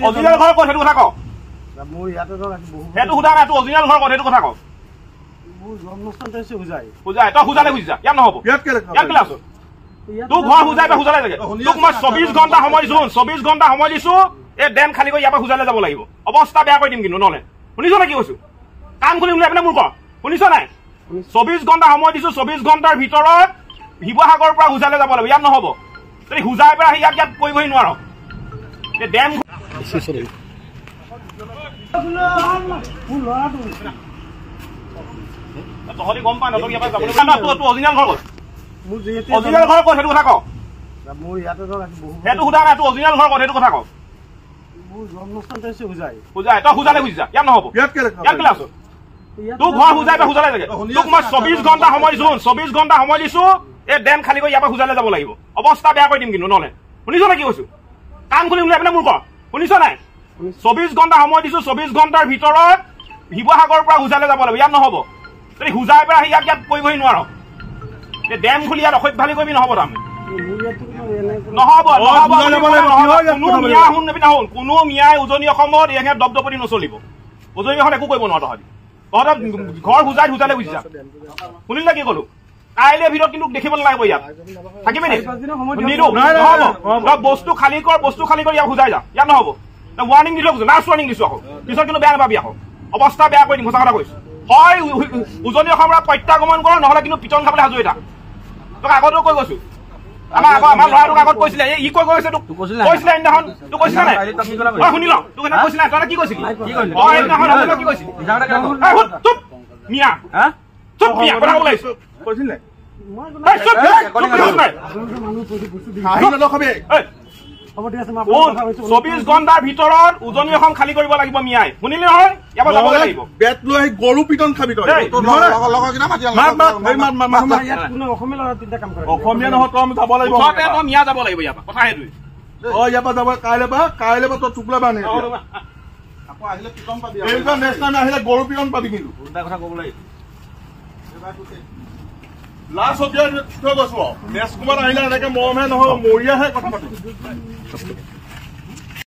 Original ঘৰ ক'ত সেইটো কথা ক। মোৰ ইয়াতে ধৰ বহু সেইটো সোধা নাই, তোৰ অৰিজিনেল ঘৰ ক'ত সেইটো কথা ক। মোৰ জন্মস্থান হৈছে হোজাই। হোজাই, তই হোজালে গুচি যা, ইয়াত নহ'ব। ইয়াত কেলে ইয়াত কেলে আছ? তোৰ ঘৰ হোজাই, তই হোজালে লাগে। তোক মই 24 ঘণ্টা সময় দিছো, 24 ঘণ্টা সময় দিছো, এই ডেম খালী কৰি ইয়াৰ পৰা হোজালে যাব লাগিব। অৱস্থা বেয়া কৰি দিম কিন্তু নহ'লে। শুনিছ নাই কি কৈছো? কাণ খুলি উলিয়াই পিনে মোৰ ক, শুনিছ নাই? 24 ঘণ্টা সময় দিছো, 24 ঘণ্টাৰ ভিতৰত শিৱসাগৰৰ পৰা হোজালে যাব লাগিব, ইয়াত নহ'ব। যদি হোজাইৰ পৰা আহি ইয়াত ইয়াত কৰিবহি নোৱাৰ। এই ডেম মোৰ ল'ৰাটো তহঁতি গম পা নতক ইয়াৰ পৰা যাবলৈ। তোৰ অৰিজিনেল ঘৰ ক'ত? মোৰ যিহেতু অৰিজিনেল ঘৰ ক'ত সেইটো কথা ক। মোৰ ইয়াতে ধৰ বহু সেইটো সোধা নাই, তোৰ অৰিজিনেল ঘৰ ক'ত সেইটো কথা ক। মোৰ জন্মস্থান হৈছে হোজাই। হোজাই, তই হোজালে গুচি যা, ইয়াত নহ'ব। ইয়াত কেলে ইয়াত কেলে আছ? তোৰ ঘৰ হোজাই, তই হোজালে লাগে। তোক মই 24 ঘণ্টা সময় দিছো, 24 ঘণ্টা সময় দিছো, এই ডেম খালী কৰি ইয়াৰ পৰা হোজালে যাব লাগিব। অৱস্থা বেয়া কৰি দিম কিন্তু নহ'লে। শুনিছ নাই কি কৈছো? কাণ খুলি উলিয়াই পিনে মোৰ ক, শুনিছ নাই? 24 ঘণ্টা সময় দিছো, 24 ঘণ্টাৰ ভিতৰত শিৱসাগৰৰ পৰা হোজালে যাব লাগিব, ইয়াত নহ'ব। যদি হোজাইৰ পৰা আহি ইয়াত ইয়াত কৰিবহি নোৱাৰ। এই ডেম খুলি ইয়াত অসভ্যালি কৰিবি নহ'ব তাৰমানে। মোৰ ইয়াতো কোনো এনে নহ'ব, নহ'ব, হোজাই যাব লাগিব, নহ'ব। কিয় ইয়াত কোনো কথা মিয়া শুন শুন, কোনো মিয়াই উজনি অসমত ইয়াত দপদপতি নচলিব। উজনি অসমত একো কৰিব নোৱাৰ তহঁতি। তহঁতৰ ঘৰ হোজাইত, হোজালে গুচি যা। শুনিলি কি ক'লো? কাইলৈ ভিতৰত কিন্তু দেখিব নালাগিব ইয়াত। থাকিবি নি? পাঁচদিনৰ সময় দিয়ক। নিদো, নাই, নাই, নহ'ব। নহ'ব। তই বস্তু খালী কৰ, বস্তু খালী কৰি ইয়াত হোজাই যা, ইয়াত নহ'ব। তই ৱাৰ্ণিং দি থৈ, লাষ্ট ৱাৰ্ণিং দিছো আকৌ, পিছত কিন্তু বেয়া নাপাবি আকৌ। অৱস্থা বেয়া কৰি দিম, সঁচা কথা কৈছো। হয় উজনি অসমৰ পৰা প্ৰত্যাগমন কৰ, নহ'লে কিন্তু পিটন খাবলৈ সাজু হৈ থাক। তোক আগতেও কৈ গৈছো, আমাৰ আগৰ আমাৰ ল'ৰাটোক আগত কৈছিলে, এই ই কৈ গৈছে তোক কৈছিলে সেইদিনাখন, তোক কৈছিলে নাই? অ শুনি ল, তোক সেইদিনা কৈছিলে নাই? তই কি কৈছিলি? অ সেইদিনাখন কি কৈছিলি? এই শুন, চুপ মিয়া, চুপ মিয়া, কথা ক'ব লাগিছো। কৈছিল নাই? মই কোনো এই চুপ, চুপ, চুপ, নাই। আপোনালোকে মানুহ বস্তু বস্তু দি হাঁহি নলখাবি। এই হ'ব, ঠিক আছে, মই শুন, আপোনাৰ কথা কৈছো। 24 ঘণ্টাৰ ভিতৰত উজনি অসম খালী কৰিব লাগিব মিয়াই, শুনিলি নহয়? ইয়াৰ পৰা যাবগৈ লাগিব। বেট লৈ আহি গৰু পিটন খাবি তই। দেই। মাত মাত, এই মাত মাত, মাত মাত। ইয়াত কোনো অসমীয়া ল'ৰা তিনিটা কাম কৰে। অসমীয়া নহয়, তই যাব লাগিব। মুঠতে তই মিয়া যাব লাগিব ইয়াৰ পৰা, কথা সেইটোৱে। অ ইয়াৰ পৰা যাব, কাইলৈ পৰা, কাইলৈ পৰা তই টোপোলা বান্ধ। এইবাৰ নেক্সট টাইম আহিলে গৰু পিটন পাবি কিন্তু। লাষ্ট সতীয়া থৈ গৈছো আৰু নেক্সট কোনোবাত আহিলে এনেকে মৰমহে নহয়, মৰিয়াহে কথা পাতিম।